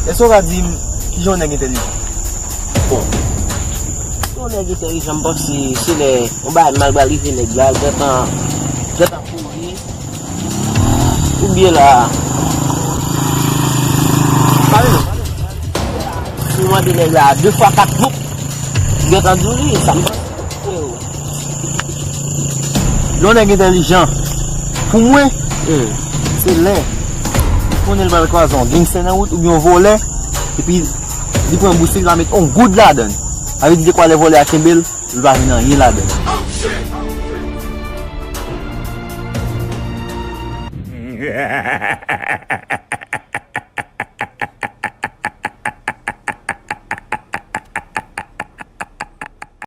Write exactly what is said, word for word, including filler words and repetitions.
Èske w ka di m kijan yon nèg entèlijan? Bon, yon nèg entèlijan, m panse se lè yon bagay mal pral rive nèg la, l gentan, gentan kouri. Ou byen la. Pale non. Si w mande nèg la de fwa kat bouk, li gentan di w li, sa m panse. Lè yon nèg entèlijan, pou mwen, se lè ou konnen l pral kwaze yon gangstè nan wout oubyen yon vòlè, epi li pran boustik la, met yon goud ladan l. Sa vle di dekwa lè vòlè a kenbe l, li pa jwenn anyen ladan l.